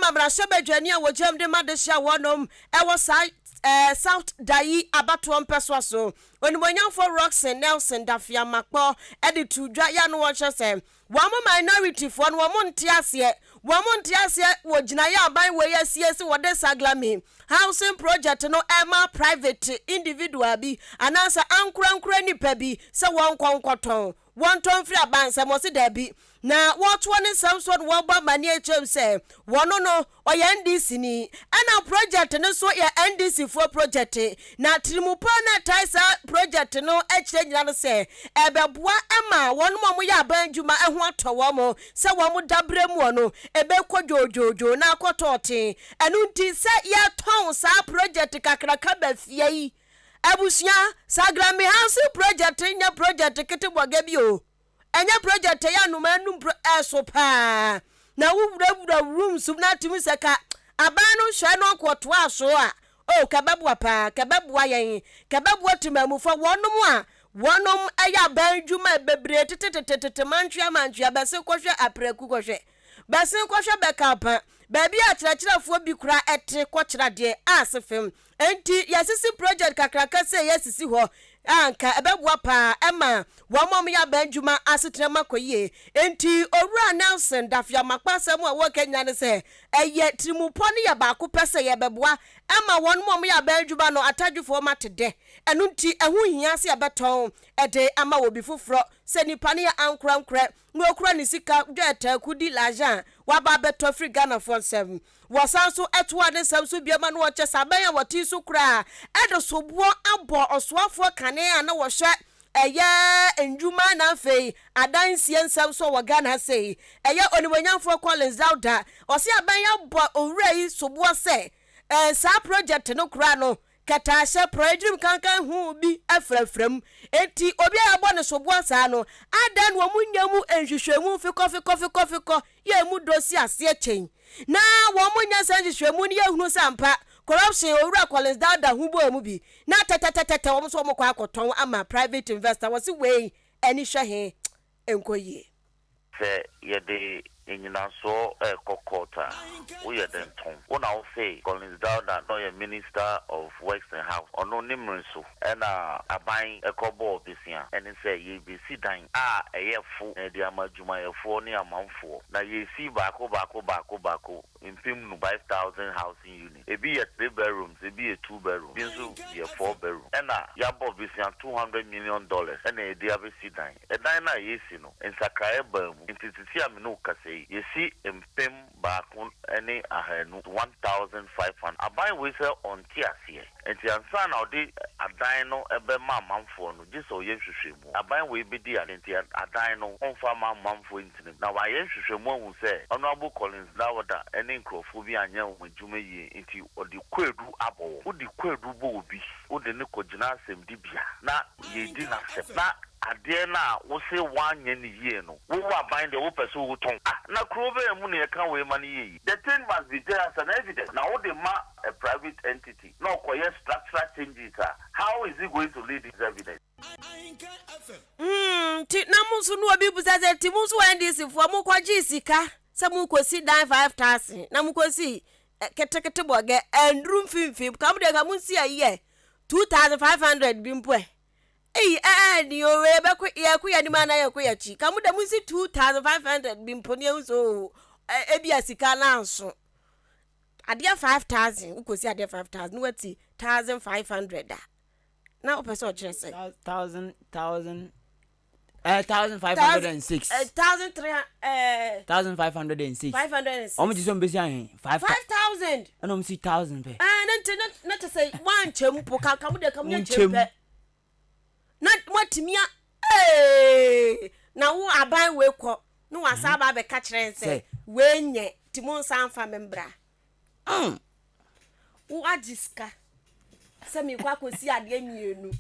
ma mmarahyɛbadwani a wɔgyam de ma dehye a wɔnom wɔ saa South Dayi abatoɔ mpɛsoa so, Onimuonyamfoɔ Rockson Nelson Dafeamakpɔ de too dwa yɛ ano wɔkyerɛ sɛ wɔn minorityfoɔ no wɔn nte aseɛ wɔn nte aseɛ wɔ gyinaeɛ a aban wei asie sɛ wɔde Saglami housing project no rema private individual bi anaasɛ ankorankora nipa bi sɛ wɔnkɔ nkɔtɔn, wɔntɔ mfiri aban nsam, ɔse daabi. Na wɔtoɔ ne nsɛm soɔ no wɔbɔ amaneɛ kyerɛ mu sɛ wɔno no ɔyɛ NDC ni ɛna project no nso yɛ NDC foɔ project na tirimupɔ no ɛtae saa project no akyerɛ nyina no sɛ ɛbɛboa ma wɔnom a wɔyɛ aban adwuma ho atɔ wɔn sɛ wɔn dabrɛ muɔ no ɛbɛkɔ dwoodwoodwoo na akɔtɔ ɔten. Ɛno nti sɛ yɛtɔn saa project kakraka ba fie yi, abusua, Sagrami Housing Project nyɛ project ketebɔga bi o. Ɛnyɛ project ɛyɛ anoma anum pro ɛso paa. Na wowurawura rooms mu na atumi sɛ ka aban no nhwɛɛ no ɔnkɔtoaa so a, oh, kɛbɛboa paa, kɛbɛboa yɛn, kɛbɛboa temammufoɔ, wɔnom a. wɔnom yɛ aban dwuma bebree tetetetete mantwea mantwea bɛsen kɔhwɛ apraku kɔhwɛ bɛsen kɔhwɛ bɛka baabi a akyerɛkyerɛfoɔ bi koraa te kɔkyerɛ adeɛ a ase fem. Enti yɛasisi project kakraka sei asisi hɔ a anka ɛbɛboa paa ɛma wɔn a wɔyɛ aban adwuma asetena mu akɔ yie. Enti Owura Nelson Dafeamakpa asɛm a ɔreka nyinaa ne sɛ ɛyɛ tirimupɔ no yɛ baako pɛ sɛ yɛbɛboa ɛma wɔn a wɔyɛ aban adwuma no atadwefoɔ ma te dɛ. Ɛno nti ɛho nhia sɛ yɛbɛtɔn de ama obi foforɔ sɛ nipa no yɛ ankorankorɛ na ɔkura ne sika dwɛɛtɛɛ kodi l'argent a waba abɛtɔ afiri Ghanafoɔ nsam. Wɔsan nso toaa ne nsɛm so bio ma no ɔkyɛ sɛ abɛn a wɔte so koraa de soboɔ abɔ ɔsoafoɔ kane a na wɔhwɛ ɛyɛ nnwuma na afei adansie nsɛm so wɔ Ghana ha sei, ɛyɛ Onimuonyamfoɔ Collins Dauda. Ɔse abɛn abɔ owura yi soboɔ sɛ saa project no koraa no Kɛtɛahyɛ, prɔedwurum kankan ho bi frafra mu. Enti obi a yɛabɔ no soboɔ saa no, adɛn na wɔnnya mu nhwehwɛmu fekɔfekɔfekɔfekɔ yɛ emu dɔ si aseɛ kyɛn na wɔnyɛ saa nhwehwɛmu no yɛhunu sɛ ampa corruption Owura Collins Dauda ho bɔɔ mu bi na tɛtɛtɛtɛtɛ wɔn nso wɔkɔ akɔtɔn ama private investor wɔse wei ani hwɛ he nkɔ yie. Sɛ yɛde nnyinasoɔ rekɔ court a, woyɛ dɛn tɔn? Wo na wose Collins Dauda na ɔyɛ Minister of Works and House, ɔno ne mmere so na aban kɔbɔɔ besia, ɛne sɛ yɛrebɛsi dan a ɛyɛ fo na yɛde ama adwumayɛfoɔ ne amanfoɔ, na yɛresi baako baako baako baako mpemnu, 5,000 housing units, ebi yɛ three bedrooms, ebi yɛ two bedroom, ebi nso yɛ four bedroom, ɛna yɛabɔ besia $200 million na yɛde abɛsi dan. Ɛdan no a yɛresi no, nsakraeɛ baa mu. Nti seesei a me ne wo kasa yi, yɛsi 1200, 1,500. Aban wei sɛ ɔnte aseɛ. Nti ansa na ɔde adan no bɛma amanfoɔ no, gye sɛ ɔyɛ nhwehwɛmu. Aban wei bɛdi adeɛ nti adan no, ɔmfa mma amanfoɔ ntena mu. Na wayɛ nhwehwɛmu ahu sɛ Honourable Collins Dawda ne nkurɔfoɔ bi anyɛ wɔn adwuma yie nti ɔde kwaadu abɔ wɔn. Wode kwaadu bɔ obi, wode no kɔgyina asɛmdibea na yɛredi n'asɛm na adeɛ no a wose woanyɛ no yie no wo aban deɛ wopɛ sɛ wotɔn. Ah na kuro bɛn mu na yɛka wei ma no yɛ yie? The thing must be there as an evidence na wode ma a private entity na ɔkɔyɛ structural changes a how is he going to lead his evidence? Hmm, nti na mo nso no obi busa sɛ nti mo nso NDC foɔ mo kɔgye sika sɛ mo kɔsi dan 5000 na mo kɔsi eh, ketekete bɔgɛ ɛnduru mfimfini ka mo deɛ ka mo nsi ayɛ 2500 bi mpo ɛ Ei ɛɛ ni o yɛbɛkɔ yɛkɔ yɛn anim anaa yɛkɔ yɛn akyi ka mo da mo nsi 2500 bi mpo ne ehu sɛ o ebi a sika no anso adeɛ 5000 wokɔsi adeɛ 5000 na wati 1500 a na wopɛ sɛ ɔkyerɛ sɛ thousand thousand 1506. 1300. 1506. 506. Wɔn gye sɛ wɔn bɛsi ahe. 5000. Ɛna wɔn si 1000 pɛ. Ɛɛ ne nti ne te sɛ wɔankyɛ mpo ka ka mo deɛ ka mo nyɛ kyɛm pɛ. Na moatumi a ee na wo aban wei kɔ na wasa aba abɛka kyerɛ sɛ wei nyɛ ti mo nsa nfa me mbra. Mm. Wo agye sika sɛ mekɔ akɔsi adeɛ mmienu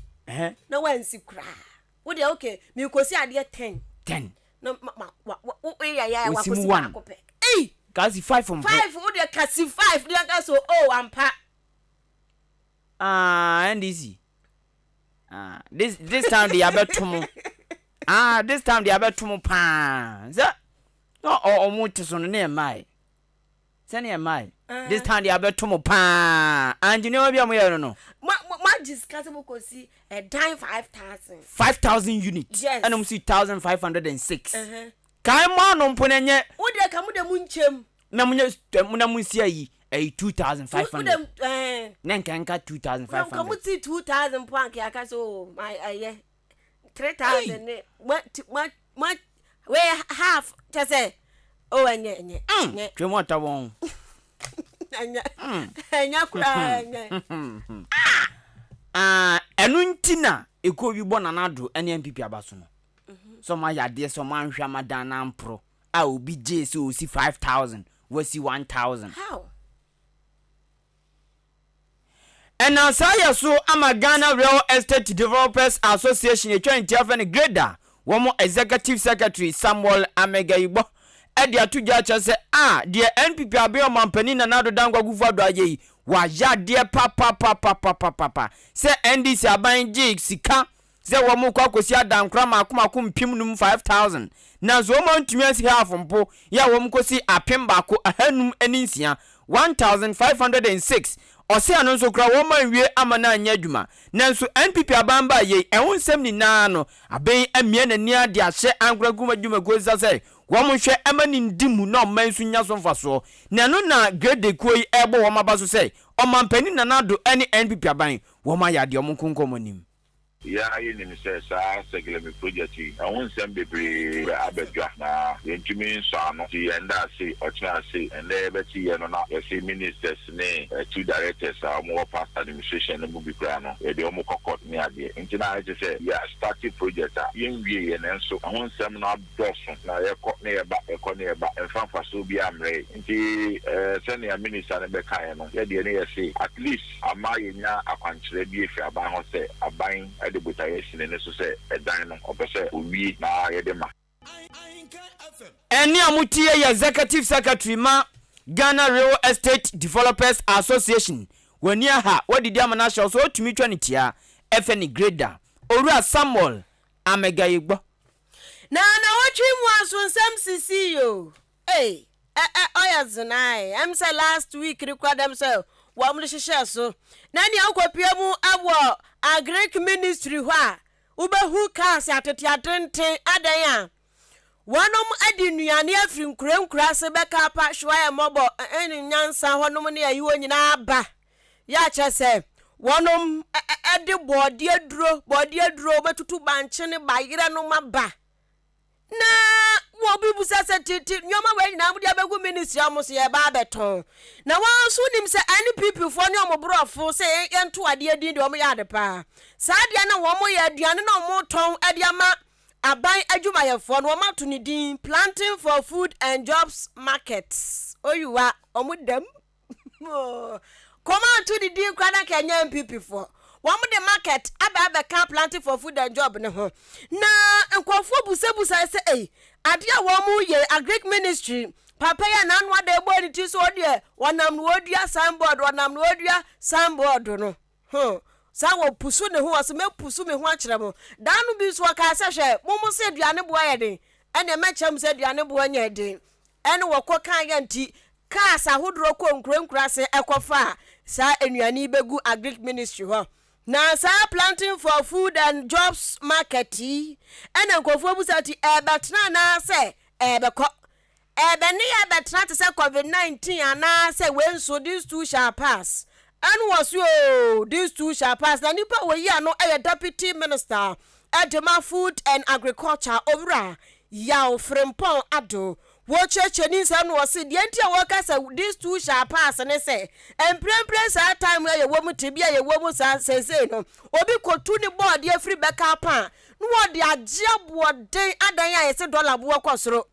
na wansi koraa. Wo deɛ okay mekɔsi adeɛ ten. Ten. Na ma ma wa wa wo yɛ yɛ wakɔsi baako pɛ. Ei. Kasi five mpo. Five wo deɛ kasi five deɛ nka so oh ampa. Ah NDC. Ah this this time de abɛto mo. Ah this time de abɛto mo paa. Sɛ na ɔmo te so no ne ɛmmae. Sɛnea ɛmmae. This time de abɛto mo paa. Anti nneɛma bi a moyɛ no no. Mo mo agye sika sɛ mokɔsi ɛdan 5000. 5000 units. Yes. Ɛna mo si 1506. Kae mo ano mpo na ɛnyɛ. Wo deɛ ka mo deɛ mo nkyɛm. Na mo nyɛ na mo nsi ayi ayi 2500. Wo deɛ ɛɛ. Na nka nka 2500. Nka mo ti 2000 mpo anka yɛaka sɛ o ma ɛyɛ 3000 ne mo mo mo wei half kyɛ sɛ o ɛnyɛ ɛnyɛ. Mm, twɛ mu ɔtɔ wɔn. Ɛnyɛ ɛnyɛ koraa ɛnyɛ. Ah, ɛno nti na ekuo bi bɔ Nana Addo ne NPP aba so no. Sɛ ɔmo ayɛ adeɛ sɛ ɔmo anhwɛ ama dan no amporo a obi gyee sɛ ɔsi 5000 wasi 1000. How? Ɛnam saa yɛ so ama Ghana Real Estate Developers Association atwa ne ti afrɛ no GREDA, wɔn Executive Secretary Samuel Amegayibor de ato dwa akyerɛ sɛ a deɛ NPP abɛn Ɔmanpanin Nana Addo Dankwa Akufo-Addo ayɛ yi, wayɛ adeɛ papapapapapapa sɛ NDC aban gyee sika. sɛ wɔrekɔ akɔsi adankora mmaako mmaako mpemnum, 5,000, nanso wɔn antumi ansi half mpo, yɛ a wɔkɔsi 1506, 1,506. Ɔse ɛno nso koraa wɔn anwie ama no anyɛ adwuma. Nanso NPP aban baa yei, ɛho nsɛm nyinaa no, aben amia n'ani ara de ahyɛ ankorankoro adwumakuo nsa sɛ wɔn nhwɛ ɛma no ndi mu na ɔman nso nya so mfasoɔ. Na ɛno na Grade kuo yi ɛrebɔ wɔn aba so sɛ Ɔmanpanin Nana Addo ne NPP aban wɔn ayɛ adeɛ wɔn nko nkɔ wɔn anim. Yɛn ara yɛnim sɛ saa Saglemi project yi, ɛho nsɛm bebree aba dwa na yɛntumi nsɔ ano. Nti yɛn da ase, ɔkyena ase, ɛnnɛ yɛbɛte yɛ no na yɛse ministers ne two directors a wɔwɔ past administration no mu bi koraa no, yɛde wɔn kɔ court ne adeɛ. Nti na ayɛ te sɛ yɛ starte project a yɛnwieɛ nanso ɛho nsɛm no adɔɔso na yɛkɔ na yɛba, yɛkɔ na yɛba, ɛmfa mfasoɔ biara mmrɛ yɛn. Nti sɛnea minister no bɛkaeɛ no, yɛdeɛ ne yɛse at least ama yɛnya akwankyerɛ bi afiri aban hɔ sɛ aban de botaeɛ asi n'ani so sɛ ɛdan no ɔpɛ sɛ ɔwie na yɛde ma. Ɛnne a mote yɛ yɛ Executive Secretary ma Ghana Real Estate Developers Association, w'ani aha, wadidi ama no ahyɛ wo so, ɔtumi twa ne tia, ɛfɛ ne grader, Owura Samuel Amegayegbɔ. Na nawɔtwe mu a nso nsɛm sisii o. Ei ɛ ɛ ɔyɛ dzen ae. Ɛm sɛ last week no koraa dɛm sɛ wɔn de hyehyɛɛ so. Na nea wokɔpue mu wɔ Agric ministry hɔ a, wobɛhu cars atete atenten adɛn a wɔnom de nnuane afiri nkura nkura ase bɛka apa hwewa yɛ mmɔbɔ ɛne nyansa hɔnom ne ayi hɔ nyinaa aba. Yɛ akyerɛ sɛ wɔnom de bɔɔdeɛ duro bɔɔdeɛ duro bɛtutu bankye ne bayerɛ nom aba. Na wɔbi bisa sɛ tete nneɛma wei nyinaa mode abɛgu ministry a wɔn so yɛba abɛtɔn. Na wɔn nso nim sɛ NPP foɔ ne wɔn borɔfo sɛ yɛnto adeɛ din deɛ wɔn yɛ ade paa. Saa adeɛ na wɔn yɛ aduane na wɔn tɔn de ama aban adwumayɛfoɔ no wɔn ato ne din planting for food and jobs market. Oyiwa wɔn dam. Kɔm anto ne din koraa na nka ɛnyɛ NPP foɔ. Wɔn de market aba abɛka planting for food and job ne ho. Na nkurɔfoɔ busabusa sɛ ei adeɛ a wɔn yɛ agric ministry papa yi a n'ano ada ɛbɔ ne ti so ɔdeɛ ɔnam na ɔdua signboard ɔnam na ɔdua signboard no. Ho saa wɔpusu ne ho ɔsɛ mɛpusu me ho akyerɛ mo. Daa no bi nso ɔkaa sɛ hwɛ mo mo sɛ aduane boɔ yɛ den ɛneɛ mɛkyerɛ mo sɛ aduane boɔ nyɛ den ɛne wɔkɔ kaa yɛ nti Cars ahodoɔ kɔ nkuro nkuraase kɔfa saa nnuane yi bɛgu Agric Ministry hɔ. Na saa Planting for Food and Jobs Market yi ɛna nkurɔfoɔ bisa ti ɛrebɛtena anaasɛ ɛrebɛkɔ? Ɛrebɛne yɛ abɛtena te sɛ COVID-19 anaasɛ wei nso this too shall pass? Ɛno wɔ so oo, this too shall pass. Na nipa a wɔyi ano yɛ Deputy Minister de ma Food and Agriculture, Owura Yaw Frimpong Addo. Wɔkyerɛkyerɛ ne nsɛm no wɔse deɛ nti a wɔka sɛ this too shall pass ne sɛ mprempren saa time a yɛwɔ mu tebea a yɛwɔ mu saa seesei no obi kɔtu ne bɔɔdeɛ firi bɛka apa a na wɔde agye aboɔden adan a yɛse dɔla boɔ kɔ soro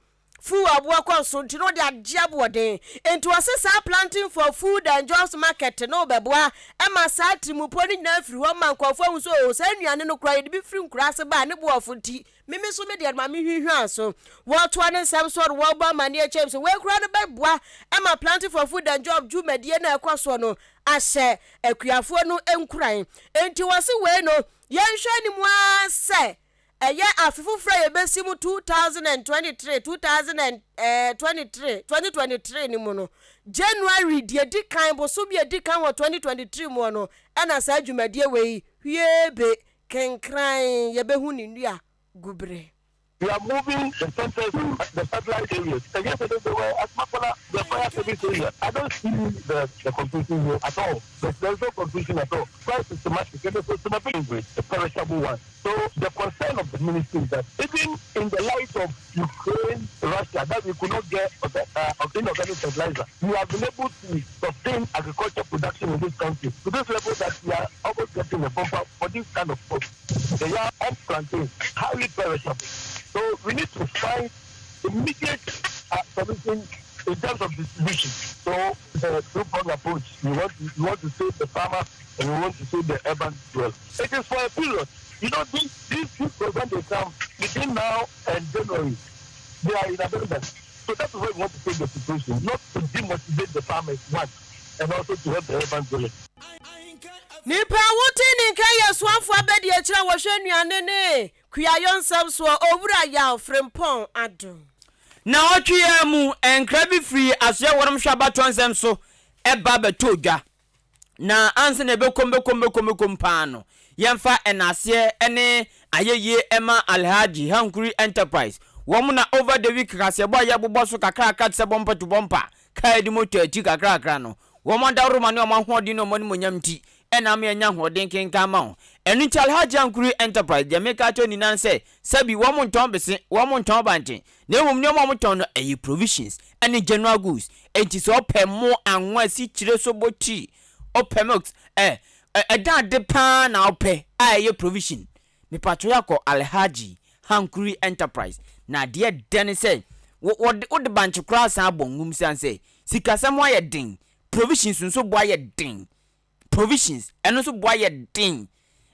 fuel aboɔ kɔ soro nti na wɔde agye aboɔden nti wɔse saa planting for food and jobs market no bɛboa ma saa tirimupɔ no nyinaa firi hɔ ma nkurɔfoɔ ahu sɛ oo saa nnuane no koraa yɛde bi firi nkuraase ba a ne boɔfo nti Me me nso me deɛ no ma me hwinhwaa so. Wɔtoa ne nsɛm so no wɔbɔ amanneɛ kyɛm sɛ wei koraa no bɛboa ma Planting for Food and Job dwumadie no a ɛkɔ soɔ no ahyɛ akuafoɔ no nkuran. Enti wɔse wei no yɛnhwɛ anim ara sɛ ɛyɛ afe foforɔ a yɛbɛsi mu 2023, 2023, 2023 no mu no, January deɛ ɛdi kan, bosome a ɛdi kan wɔ 2023 mu no ɛna saa dwumadie wei hwie be Kenkran yɛbɛhu ne nnua gu berɛ. We are moving the centers to the satellite areas and yesterday they were at Makola, the fire service area. I don't see the, the confusion here at all. There's, there's no confusion at all. Quite systematic and the systematic with the perishable one. So the concern of the ministry is that even in the light of Ukraine, Russia, that we could not get uh, inorganic fertilizer, we have been able to sustain agriculture production in this country to this level that we are almost getting a bumper for this kind of crop. The yam and plantain, highly perishable. So we need to find immediate uh, solution in terms of distribution. So the two-pronged approach, we want to, we want to save the farmer and we want to save the urban dweller. It is for a period. You know, these, these people, when they come between now and January, they are in abundance. So that is why we want to take the situation, not to demotivate the farmers, one, and also to help the urban dwellers. Nipa a wote ne nka yɛ soafoɔ abadiakyire a wɔhwɛ nnuane ne kuayɔ nsɛm soɔ, Owura Yaw Frimpong Addo. Nnawɔtwe yi ara mu, nkra bi firi Asoɛe Wɔnom Hwɛ Abatoɔ Nsɛm so ba bɛtɔɔ dwa. Na ansa na ɛbɛkom bɛkom bɛkom bɛkom paa no, yɛmfa ɛnaaseɛ ne ayɛyie mma Alhaji Hankuri Enterprise. Wɔn na over the week kaseɛbɔ a yɛbobɔ so kakrakra te sɛ bɔmpa to bɔmpa, kaa di moto akyi kakrakra no, wɔn adaworoma ne wɔn ahoɔden ne wɔn animuonyam nti na ama yɛanya ahoɔden kenkan ma wo. Ɛno nti Alhaji Hankuri Enterprise, deɛ meka akyerɛ wo nyinaa ne sɛ, sɛbi wɔn ntɔn bese, wɔn ntɔn bankye, na mmom nneɛma a wɔtɔn no ɛyɛ provisions ne general goods. Enti sɛ ɔpɛ mo, anwa, asikyire, sobo, tea, ɔpɛ milk, ɛ, ɛda ade paa na ɔpɛ a ɛyɛ provision. Mepatwo yɛakɔ Alhaji Hankuri Enterprise na adeɛ dɛ ne sɛ wɔde wode bankye koraa san abɔ ngum siane sɛ sikasɛm ho ayɛ den, provisions nso bo ayɛ den. Provisions, ɛno nso bo ayɛ den.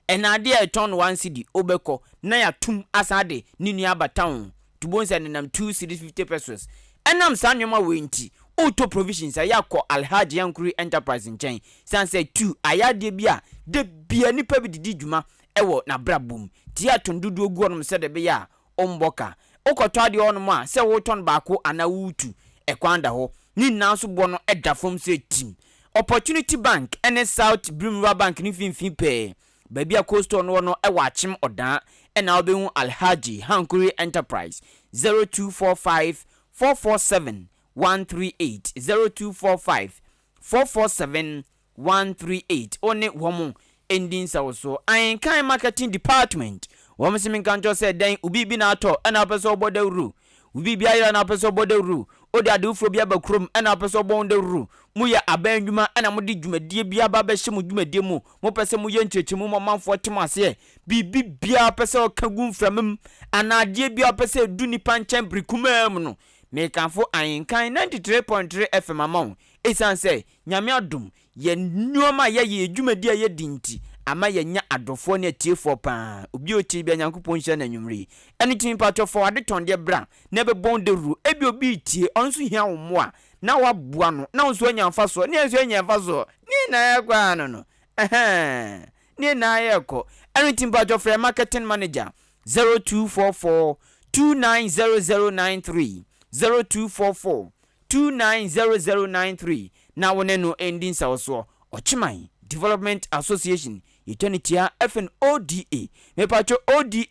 Ɛna adeɛ a ɛtɔn no one cedi, wobɛkɔ na yɛatom asan de ne nua abata ho, nti wobɛhu sɛ ɛnenam 2 cedis 50 pesewas. Ɛnam saa nneɛma wei nti, wotɔ provisions a, yɛ a kɔ Alhaji Yankuri Enterprise nkyɛn, sane sɛ tu ayɛ adeɛ bi a da biara nnipa bi de di dwuma wɔ n'abrabɔ mu. Nti yɛ a tɔn dodoɔ gu hɔnom sɛdeɛ ɛbɛyɛ a wommɔ ka. Wokɔtɔ adeɛ wɔ hɔnom a, sɛ wotɔn baako anaa woretu, ɛkwan da hɔ. Ne nyinaa nso boɔ no da fam sɛ tim. Opportunity Bank ne South Birim Rural Bank no mfimfini pɛɛ, baabi a Cold Store no wɔ no wɔ Akyem Ɔdaa na wobɛhu Alhaji Hankuri Enterprise, 0245 447 138, 0245 447 138 wo ne wɔn ndi nsawɔsoɔ. Ahenkan Marketing Department, wɔn se menka nkyerɛ wo sɛ dɛn, wo biribi na atɔ ɛna wopɛ sɛ wobɔ dawuro, wo biribi ayera na wopɛ sɛ wobɔ dawuro, wode ade foforɔ bi aba kurom ɛna wopɛ sɛ wobɔ ho dawuro, moyɛ aban adwuma ɛna mode dwumadie bi aba abɛhyɛ mo dwumadie mu, mopɛ sɛ moyɛ nkyerɛkyerɛmu ma ɔmanfoɔ te mo aseɛ, biribi biara wopɛ sɛ woka gu mframa mu anaa adeɛ biara wopɛ sɛ ɛdu nnipa nkyɛn bere kumaa mu no, mekamfo Ahenkan 93.3 FM ama wo ɛsiane sɛ Nyame adom, yɛn nnoɔma a yɛyɛ, yɛn dwumadi a yɛdi nti, ama yɛanya adɔfoɔ ne atiefoɔ paa. Obi a ɔtie biara, Nyankopɔn nhyira no anwummerɛ yi. Ɛno nti mpakyɛw fa w'adetɔndeɛ bra na ɛbɛbɔ wo dawuro. Ebia obi retie, ɔno nso hia wo mmoa na woaboa no na wo nso woanya mfasoɔ, ne yɛn nso yɛanya mfasoɔ. Ne nyinaa yɛkɔ ara no no, ɛhɛɛ, ne nyinaa yɛkɔ. Ɛno nti mpakyɛw frɛ marketing manager 0244 290093, 0244 290093 na wo ne no ndi nsawɔsoɔ. Ɔkyeman Development Association, yɛtwa no tia ɛfɛ no ODA. Mepatwɔ ODA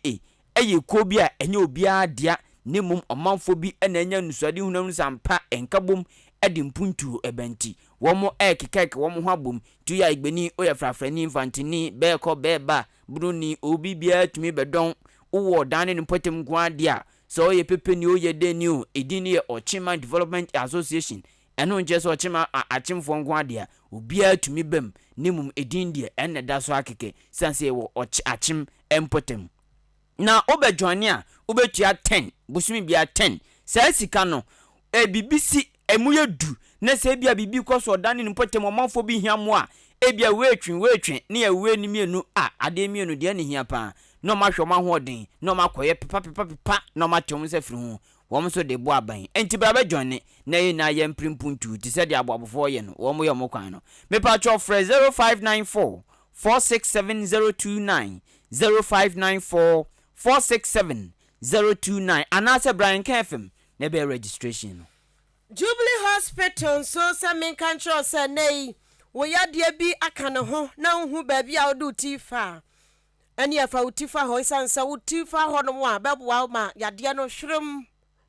yɛ kuo bi a ɛnyɛ obiara dea na mmom ɔmanfoɔ bi na anya anisoadehunu ahunu sɛ ampa nkabom de mpuntuo ba nti wɔn rekekɛke wɔn ho abom. Nti woyɛ Ayigbeni, woyɛ Frafrani, Mfanteni, bɛɛkɔ, bɛɛba, Buroni, obi biara tumi bɛdɔn wo wɔ ɔdan ne ne mpɔtam nko ara deɛ a, Sɛ ɔyɛ pɛpɛ ni o, ɔyɛ dɛn ni o, edin no yɛ Ɔkyeman Development Association. Ɛno nkyerɛ sɛ Ɔkyeman a Akyemfoɔ nko ara dea, obiara tumi ba mu, na mmom edin deɛ, ɛno na ɛda so ara kɛkɛ, esiane sɛ yɛwɔ Ɔkye Akyem mpɔtam. Na wobɛ joine a, wobɛtua ten, bosome biara ten. Saa sika no, ɛ biribi si, ɛmu yɛ du, na sɛ ebia biribi kɔ so ɔdan ne ne mpɔtam, ɔmanfoɔ bi hia mmoa a, ebia wei retwe, wei retwe, ne yɛ wei ne mmienu a, adeɛ mmienu deɛ na ɛhia pa ara. na wɔn ahwɛ wɔn ahoɔden, na wɔn akɔyɛ pepa pepa pepa, na wɔn ate wɔn nsa afiri ho, wɔn nso de bɔ aban. Enti bra bɛ joine na yɛn nyinaa yɛn mpere mpuntuo te sɛ deɛ aboabofoɔ yɛ no, wɔn yɛ wɔn kwan no. Mepakyɛw frɛ 0594 467 029, 0594 467 029 anaasɛ bra Nka FM na bɛyɛ registration no. Jubilee Hospital nso sɛ menka nkyerɛ wo sɛ nnɛ yi wo yadeɛ bi aka ne ho na wonhu baabi a wode wo ti fa a, Ɛnneɛ fa wo ti fa hɔ, ɛsiane sɛ wo ti fa hɔnom a, bɛboa wo ma yadeɛ no hwerem,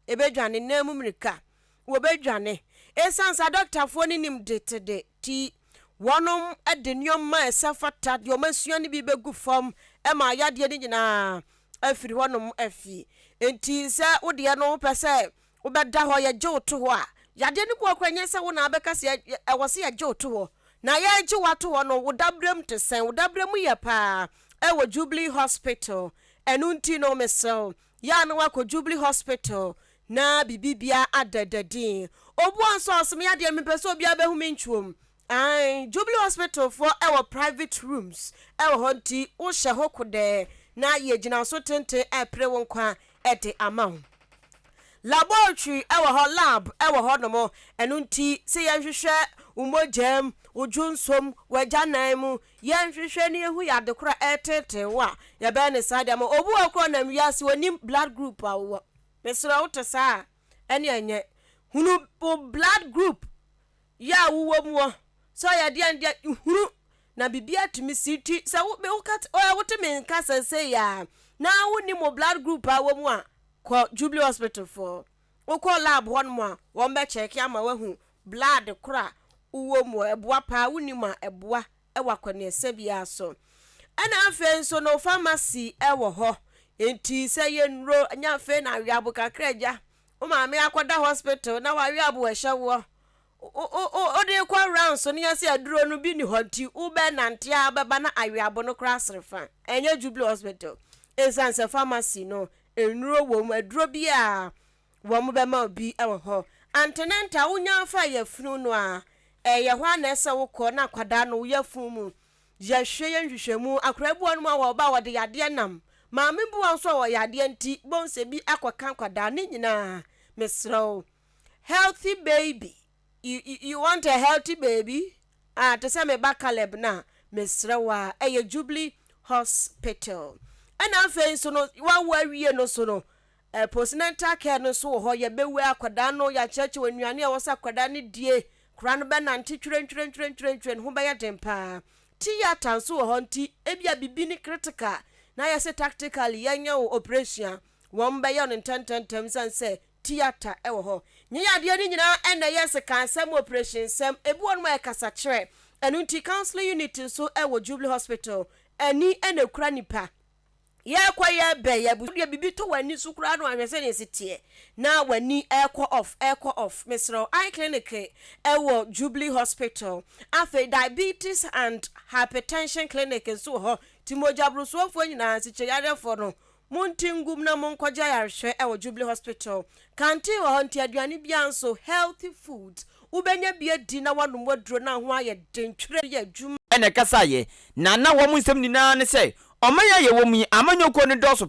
ɛbɛdwane, nan mu mmirika, wɔbɛdwane. Ɛsiane sɛ adɔktafoɔ no nim de te de ti, wɔnom de nneɛma a ɛsɛ fata, deɛ wɔasua no bi bɛgu fam ma yadeɛ no nyinaa afiri hɔnom afie. Enti sɛ wo deɛ no wopɛ sɛ Wobɛda hɔ, yɛgye wo to hɔ a, yadeɛ no mu ɔkora nyɛ sɛ wo na abɛka sɛ ɛwɔ sɛ yɛgye wo to hɔ. Na yɛregye wo ato hɔ no, wo daberɛ mu te sɛn? Wo daberɛ mu yɛ paa ɛwɔ Jubilee Hospital. Ɛno nti no, mesrɛ wo, yɛ a na woakɔ Jubilee Hospital na biribiara ada da din. Obuaa nso a ɔse me yadeɛ mempɛ sɛ obiara bɛhu me ntwom. Ae, Jubilee Hospital foɔ ɛwɔ private rooms ɛwɔ hɔ nti wohyɛ hɔ kodɛɛ na yɛgyina so tenten ɛrepere wo nkwa de ama wo. Laboratory wɔ hɔ, lab wɔ hɔ nom, ɛno nti sɛ yɛnhwehwɛ wo mogya mu, wo dwonsom, w'agyanan mu, yɛnhwehwɛ na yɛhu yɛ ade koro a ɛreteetee wo a, yɛbɛyɛ no saa de ama wo. Obi wɔ hɔ koraa ɔnam wiase ɔnnim blood group a wowɔ. Mesrɛ wo te saa a, ɛne ɛnyɛ. Hunu wo blood group yɛ a wowɔ mu hɔ, sɛ ɔyɛ deɛn deɛ, hunu na biribi atumi si nti sɛ wo woka wote me nka sɛsei a na wonnim wo blood group a wɔ mu a, kɔ Jubilee Hospital foɔ. Wokɔ lab hɔ nom a, wɔn bɛ check ama woahu blood koro a wowɔ mu. Ɛboa paa, wonim a ɛboa wɔ akɔneasa biara so. Ɛna afei nso no pharmacy wɔ hɔ. Nti sɛ yɛ nnuro, nyɛ afei na aweabo kakra agya. Wo maame akɔda hospital na waweabo ɛhyɛ woɔ. Wode kɔ rounds no yɛ sɛ aduro no bi ni hɔ nti wobɛnante a wobɛba na aweabo no koraa asere fa. Ɛnyɛ Jubilee Hospital. Ɛsiane sɛ pharmacy no nnuro wɔ mu, aduro bi a wɔn bɛma wo bi wɔ hɔ. Antenatal wonya fa yafunu no a, ɛyɛ hɔ a na ɛsɛ wokɔ na akwadaa no wo yafunu mu. Yɛhwɛ yɛ nhwehwɛmu, akwadaa bi wɔ hɔnom a wɔba a wɔde yadeɛ nam. Maame bi wɔ hɔ nso a ɔwɔ yadeɛ nti, bohu sɛ bi akɔka akwadaa ne nyinaa. Mesrɛ wo, healthy baby, you, you, you want a healthy baby? Ah, te sɛ me ba Caleb no a, mesrɛ wo a, ɛyɛ Jubilee Hospital. Ɛna afei nso no, wawo awie no so no, eh, postnatal care no nso wɔ hɔ. Yɛbɛwu akwadaa no, yɛakyerɛkyerɛ wɔ nnuane a ɛwɔ sɛ akwadaa no die. Akwadaa no bɛnante twerɛntwerɛntwerɛntwerɛ, ne ho bɛyɛ den paa. Theatre nso wɔ hɔ nti, ebia biribi ne critical na ayɛ sɛ tactically yɛnyɛ wo operation a, wɔn bɛyɛ no ntɛntɛntɛm sane sɛ theatre wɔ hɔ. Nyɛ yadeɛ no nyinaa na ɛyɛ sekansɛm, operation nsɛm, ebi wɔ nom a ɛyɛ kasakyerɛ. Ɛno nti counseling unit nso wɔ Jubilee Hospital. Ani na ɛkura nipa. Yɛrekɔ yɛrebɛn yɛ abusua deɛ biribi tɔ w'ani so koraa no ahwɛ sɛdeɛ ɛsi teɛ na w'ani ɛrekɔ off ɛrekɔ off. Mesrɛ wo, eye clinic ɛwɔ Jubilee Hospital. Afei diabetes and hypertension clinic nso wɔ hɔ. Nti mogyaborosoɔfoɔ nyinaa, nsikyireyareɛfoɔ no, Monte ngum na monkɔgye ayarehwɛ wɔ Jubilee Hospital. Canteen wɔ hɔ nti aduane biara nso, healthy food, wobɛnya bi adi na woanom w'aduro na ho ayɛ den. Twerɛ yɛ adwuma. Na ɛkasaeɛ, na na wɔn nsɛm nyinaa ne sɛ, Ɔman yi a yɛwɔ mu yi, amanyɔkuo no dɔɔso.